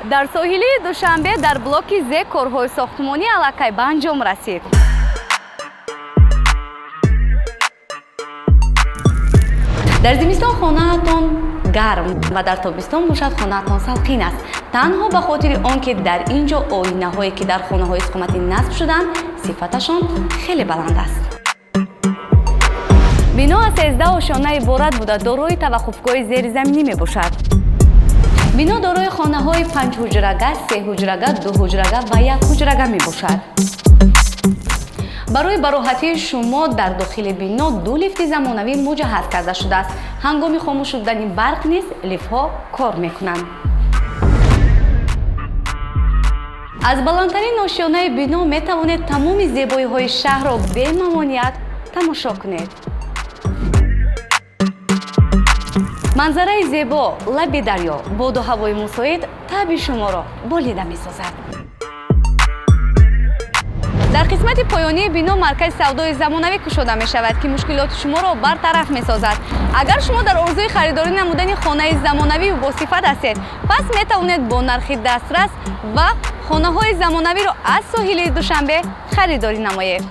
Дар соҳили Душанбе дар блоки З корҳои сохтмонӣ аллакай ба анҷом расид. Дар зимистон хонаатон гарм ва дар тобистон бошад хонаатон салқин аст. Танҳо ба хотири он ки дар ин ҷо оинаҳое ки дар хонаҳои истиқоматӣ насб шуданд, сифаташон хеле баланд аст. Бино аз 13 ошёна иборат буда, дорои таваққуфгоҳи зеризаминӣ мебошад. Бино дорои хонаҳои 5 ҳуҷрага, 3 ҳуҷрага, 2 ҳуҷрага ва 1 ҳуҷрага мебошад. Барои бароҳатии шумо дар дохили бино 2 лифти замонавӣ муҷаҳҳаз карда шудааст. Ҳангоми хомӯш шудани барқ низ лифтҳо кор мекунанд. Аз баландтарин ошёнаи бино метавонед тамоми зебоиҳои шаҳрро бемамоният тамошо кунед. Манзараи зебо, лаби дарё, боду ҳавои мусоид таъби шуморо болида месозад. Дар қисмати поёнии бино маркази савдои замонавӣ кушода мешавад, ки мушкилоти шуморо бартараф месозад. Агар шумо дар орзуи харидорӣ намудани хонаи замонавию босифат ҳастед, пас метавонед бо нархи дастрас ва хонаҳои замонавиро аз соҳили Душанбе харидорӣ намоед.